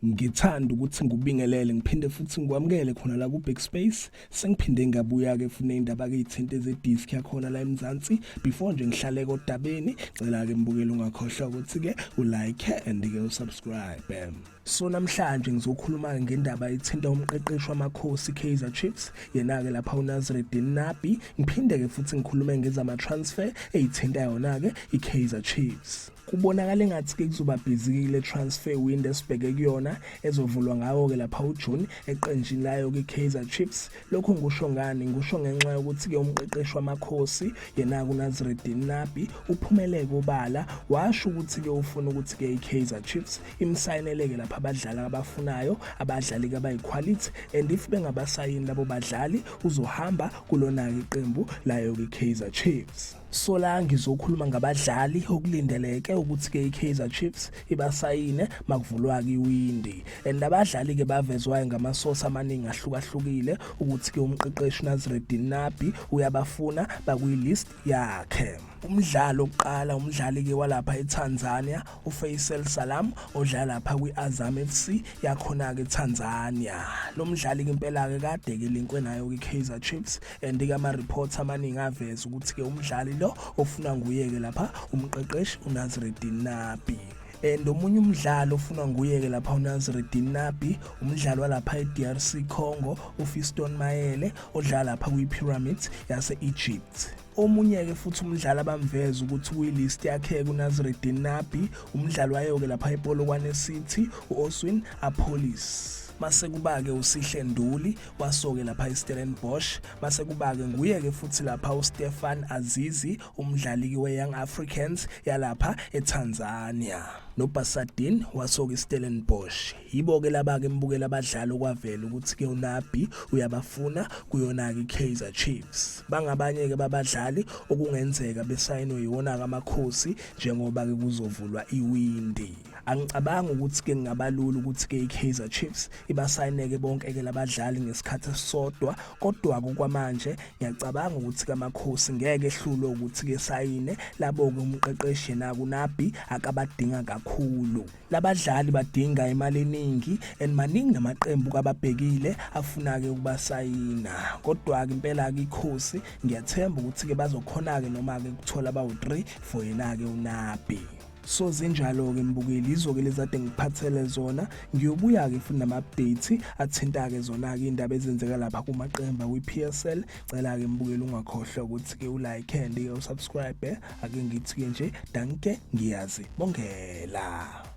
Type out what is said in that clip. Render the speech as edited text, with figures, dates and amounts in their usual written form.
Ngithanda ukuthi ngikubingelele ngiphinde futhi ngikwamukele khona la ku-Big Space. Sengiphinde ngabuya-ke futhi ney'ndaba-ke ey'thinte ze-disk yakhona la eMzansi. Before nje ngihlale kodabeni, cela-ke mbukeli ungakhohlwa ukuthi-ke u-like and-ke u-subscribe. So namhlanje ngizokhuluma ngendaba ethinta umqeqeshi waMakhosi Kaizer Chiefs, yena-ke lapha uNasreddine Nabi. Ngiphinde-ke futhi ngikhulume ngezama-transfer eyithinta yona-ke i-Kaizer Chiefs. Kubonakala engathi-ke kuzoba busy kule transfer window esibheke kuyona ezovulwa ngawo-ke lapha uJune eqenjini layo kwi-Kaizer Chiefs. Lokhu ngikusho ngani? Ngikusho ngenxa yokuthi-ke umqeqeshi waMakhosi yena-ke uNasreddine Nabi uphumele obala washo ukuthi-ke ufuna ukuthi-ke i-Kaizer Chiefs imsayinele-ke lapha abadlali abafunayo, abadlali-ke abayikhwalithi and if bengabasayini labo badlali uzohamba kulona-ke iqembu layo kwi-Kaizer Chiefs. So la ngizokhuluma ngabadlali okulindeleke ukuthi-ke i-Kaizer Chiefs ibasayine makuvulwa-ke iwindi and abadlali-ke bavezwayo ngamasosi amaningi ahlukahlukile ukuthi-ke umqeqeshi uNasreddine Nabi uyabafuna bakwi-list yakhe. Umdlalo oqala umdlali-ke walapha eTanzania uFaisal Salam odlala lapha kwi-Azam FC yakhona-ke eTanzania. Lo mdlali-ke impela-ke kade-ke linkwe nayo kwi-Kaizer Chiefs and-ke ama-reports amaningi aveza ukuthi-ke umdlali lo ofunwa nguye-ke lapha umqeqeshi uNasreddine Nabi. And omunye umdlali ofunwa nguye-ke lapha uNasreddine Nabi umdlali walapha e-DRC Congo uFiston Mayele odlala lapha kwi-Pyramids yase-Egypt. Omunye-ke futhi umdlali abamveza ukuthi kwi-list yakhe kuNasreddine Nabi umdlali wayo-ke lapha ePolokwane City u-Oswin Appollis. Mase kuba-ke uSihle Nduli wasoke lapha eStellenbosch, mase kuba-ke nguye-ke futhi lapha uStefan Azizi umdlali-ke we-Young Africans yalapha eTanzania. NoBasadien wasoke iStellenbosch. Yibo-ke laba-ke mbukela abadlali okwavela ukuthi-ke uNabi uyabafuna kuyona-ke i-Kaizer Chiefs. Bangabanye-ke babadlali okungenzeka besayinwe yiwona-ke Amakhosi njengoba-ke kuzovulwa iwindi. Angicabangi ukuthi-ke kungaba lula ukuthi-ke i-Kaizer Chiefs ibasayineke bonke-ke labadlali ngesikhathi esisodwa, kodwa-ke okwamanje ngiyacabanga ukuthi-ke Amakhosi ngeke ehlulwe ukuthi-ke sayine labo-ke umqeqeshi yena-ke uNabi akabadinga kakhulu. Labadlali badinga imali eningi and maningi namaqembu kababhekile afuna-ke ukubasayina. Kodwa-ke impela-ke ikhosi ngiyathemba ukuthi-ke bazokhona-ke noma-ke ukuthola abawu-3 for yena-ke uNabi. So zinjalo-ke mbukeli, yizo-ke lezi ade ngikuphathele zona. Ngiyobuya-ke futhi nama-updates athinta-ke zona-ke iy'ndaba ezenzeka lapha kumaqembu akwi-PSL. Cela-ke mbukeli ungakhohlwa ukuthi-ke u-like and-ke u-subscribe. Ake ngithi-ke nje danke ngiyazibongela.